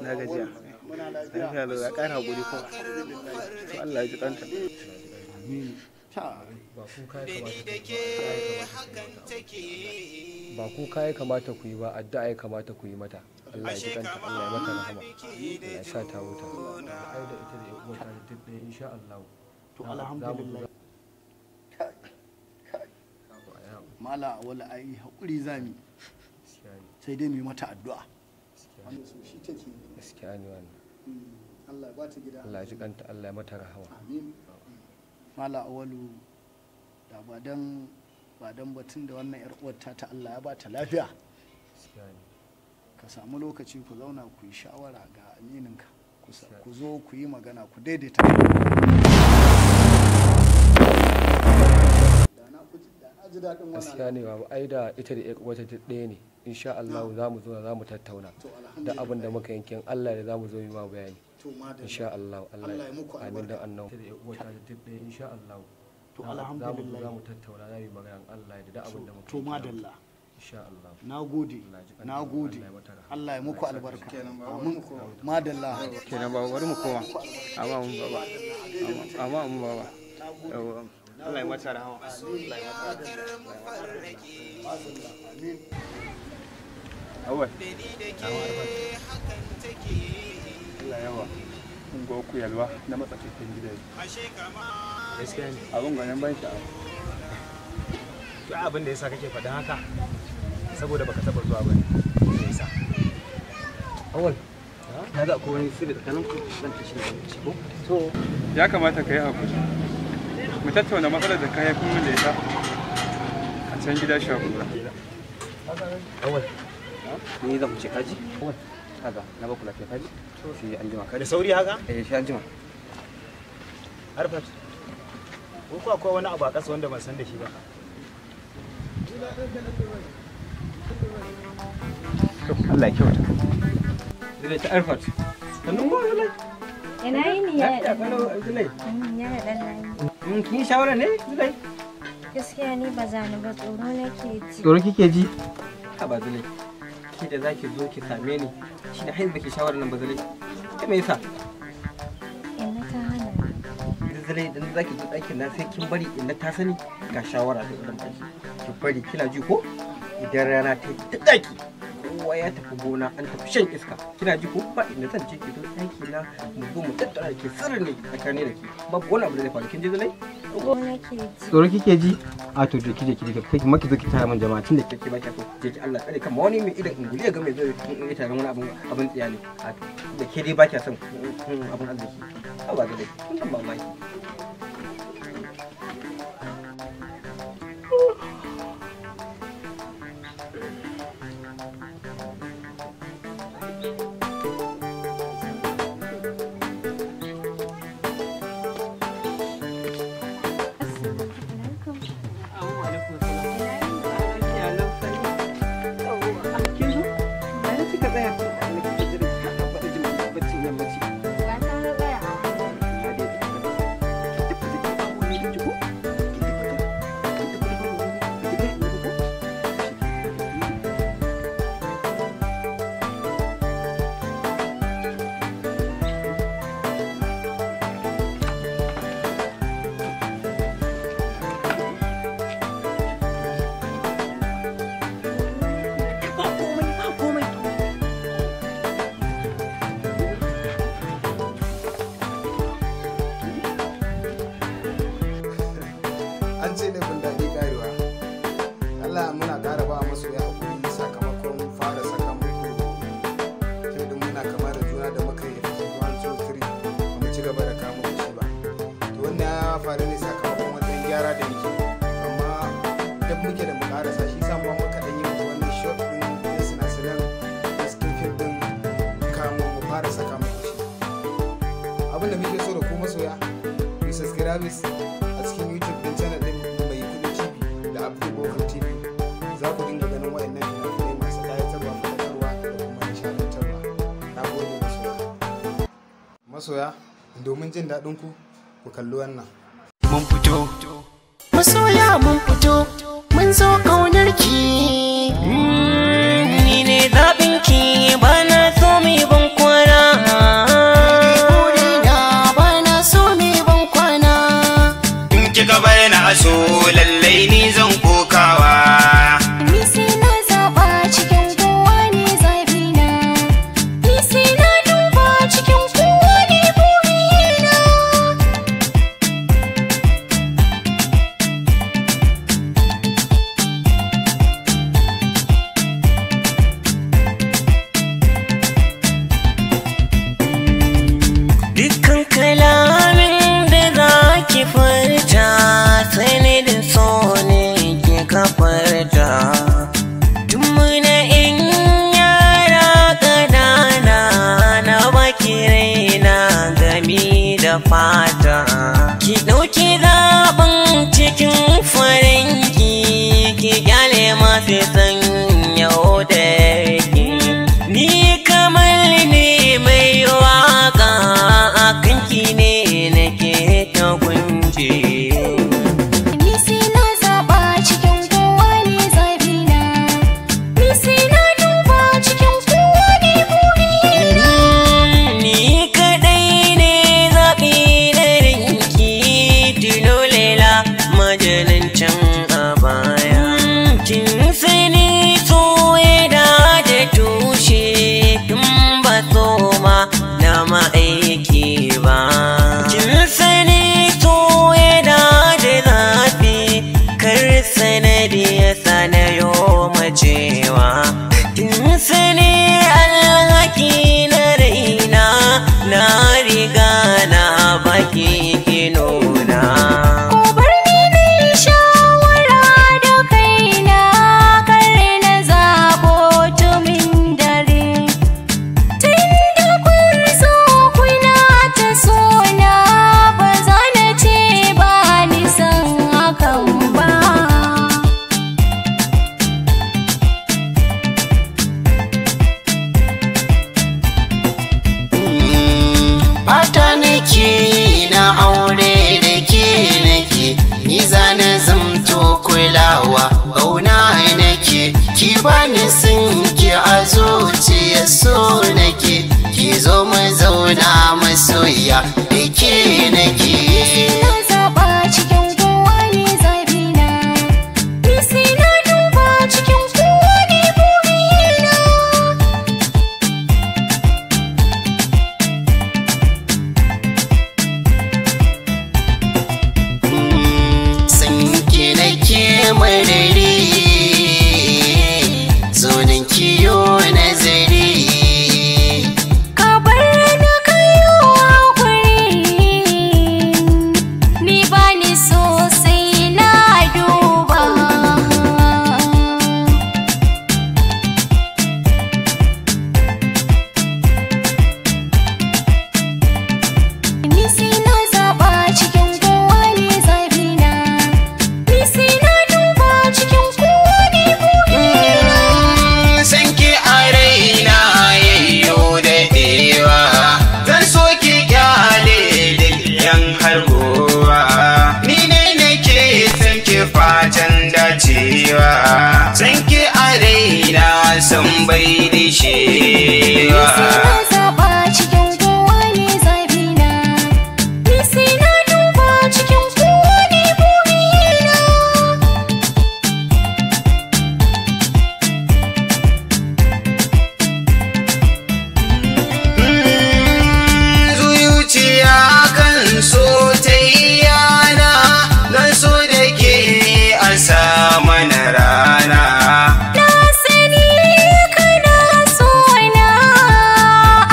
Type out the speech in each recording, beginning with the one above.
Na gajiya. Lafiya lau, ya ƙara haƙuri kuma. To Allah ya ji kanta. Amin. Ba kuka ya kamata ku yi ba, addu'a ya kamata ku yi mata. Allah ya ji kanta, Allah ya mata rahama. Allah ya sa ta huta. Ai da ita da ƴan uwata duk ɗaya insha Allah. To alhamdulillah. Mala wala ai haƙuri zami. Sai dai mu yi mata addu'a. Wannan so shi take. Gaskiya ne wannan. Allah ya ba ta gida. Allah ya ji kanta, Allah ya mata rahama. Amin. Mala awalu da ba dan batun da wannan yar uwar ta Allah ya ba ta lafiya. Ka samu lokaci ku zauna ku yi shawara ga amininka. Ku zo ku yi magana ku daidaita. Gaskiya ne babu, ai da ita da wata ɗaya ne insha Allah za mu zo za mu tattauna da abin da muka yanke, Allah da za mu zo yi ma bayani insha Allah. Allah ya muku amin da annabi da wata ɗaya insha Allah. To alhamdulillah za mu tattauna, za mu yi magana Allah ya da abin da muka to madalla insha Allah. Nagode, nagode, Allah ya muku albarka. Amin, madalla. Kenan baba, bari mu koma. Amma mun baba. Amma mun baba. Allah ya mata rahama. Allah ya mata rahama. Awal. Allah yawa. Unguwar ku yalwa na matsakaitan gidaje. Gaskiya ne. Abin gwanin ban sha'awa. To abin da yasa kake faɗin haka saboda baka taɓa zuwa bane. Me yasa? Awal. Na ga akwai wani sirri tsakanin ku zan tashi da ci ko? To ya kamata ka yi hakuri. Mu tattauna matsalar da ka haifar min da ita a can gida shagura. Awal. Ni zan wuce kaji? Awal. Kaga na baku lafiya kaji? Sai an jima kaji. Da sauri haka? Eh, sai an jima. Arfat. Ko akwai wani abu a ƙasa wanda ban san da shi ba? To Allah ya kyauta. Zai ta Arfat. Sannan ko Zulai. Ina yini ya Lafiya kalau Zulai. Ya dan lami. Kin yi shawara ne Zulai? Gaskiya ni ba za ni ba, tsoro nake ji. Tsoro kike ji? Ha ba Zulai. Ki da zaki zo ki same ni shi ne har yanzu baki shawara nan ba Zulai. Ke me yasa? Inna ta hana ni. Zulai idan zaki zo ɗakin na sai kin bari inna ta sani ga shawara da zan baki. Ki bari kina ji ko? Idan rana ta yi ta ɗaki kowa ya tafi gona an tafi shan iska kina ji ko ba inda zan je ki zo ɗaki na mu zo mu tattauna da ke sirri ne tsakanin da ke babu wani abu da zai faru kin ji Zulai? Tsoro nake ji. Tsoro kike ji? A to je kije kije kai maki zo ki tara min jama'a tunda kike ba ki so je ki Allah tsare kan ma wani mai idan unguli ya ga mai zo ya tare wani abun abun tsiya ne a to da ke dai ba ki son abun arziki a ba Zulai kin ban mamaki. An ce laifin daɗi ƙarewa. Allah muna ƙara ba masoya haƙuri sakamakon fara saka muku fim ɗin muna kama da juna da muka yi episode 1, 2, 3 ba mu ci gaba da kama shi ba. To wannan ya faru ne sakamakon wannan gyara da muke, amma duk muke da mu ƙarasa shi sa mu muka ɗan yi muku wannan short ɗin ɗin sinasiran cikin fim ɗin kamun mu fara saka muku shi. Abin da muke so da ku masoya, ku subscribe a cikin YouTube ɗin channel ɗin Mai Kuɗi TV da Abdul Bokar TV. Za ku dinga ganin waɗannan fina-finai masu ƙayatarwa, faɗakarwa da kuma nishaɗantarwa. Na gode masoya. Masoya, domin jin daɗin ku, ku kalli wannan. Mun fito. Masoya mun fito, mun zo ƙaunar ki. Ni ne zaɓin ki, ba na so mai ban kwana. fata. Ki ɗauki zaɓin cikin farinki, ki kyale masu san yau da ki. Ni kamar ne mai waka a kanki ne nake ta kunce. Ni sai na zaɓa cikin kowa ne zaɓina. Ni sai na duba cikin kowa ne burina. Ni kaɗai ne zaɓi na rinki, tuno Laila majanin can a baya. Kin sani soyayya da tushe tun ba soma na ma'aiki ba. Kin sani soyayya da zafi, kar sanadi ya sana yo macewa. Kin sani alhaki na raina, na riga na baki ki nuna. Ko bar ni na yi shawara da kaina, kar na zaɓo tumin dare. Tunda kun so kuna ta sona, ba za na ce ba ni san hakan ba. Fata nake na aure da ke nake, ni zana zamto kulawa bauna nake, ki bani sinki a zuciya so nake, ki zo mu zauna masoya da ke nake. Na zaɓa cikin kowa ne zaɓina. Ni sai na duba cikin kowa ne burina. Sanki nake marari, zonin kiyo nazari. Ka bar na kayo hakuri, ni ba ni so sai na duba. Ni sai na zaɓa cikin kowa ne zaɓina. Ni sai na duba cikin kowa ne burina. Sanki a raina yayyo da dewa, zan so ki kyale dukkan hargowa. Ni ne nake san ki fatan dacewa, sanki a raina san bai dishewa. Ni sai na zaɓa cikin kowa ne zaɓina. Ni sai na duba cikin kowa ne burina. Zuciya kan so ta yi yana, nan so da ke a sama na rana. Na sani kana so na,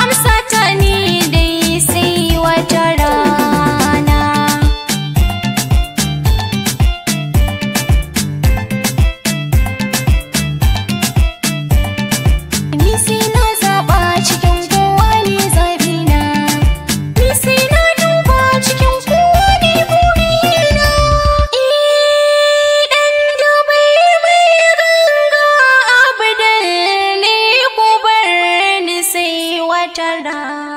amsa ta ni dai sai wata rana. Ni sai na zaɓa cikin kowa ne zaɓina. Ni sai na duba cikin kowa ne burina. Idan dubai mai ganga abdal ne, ku bar ni sai wata rana.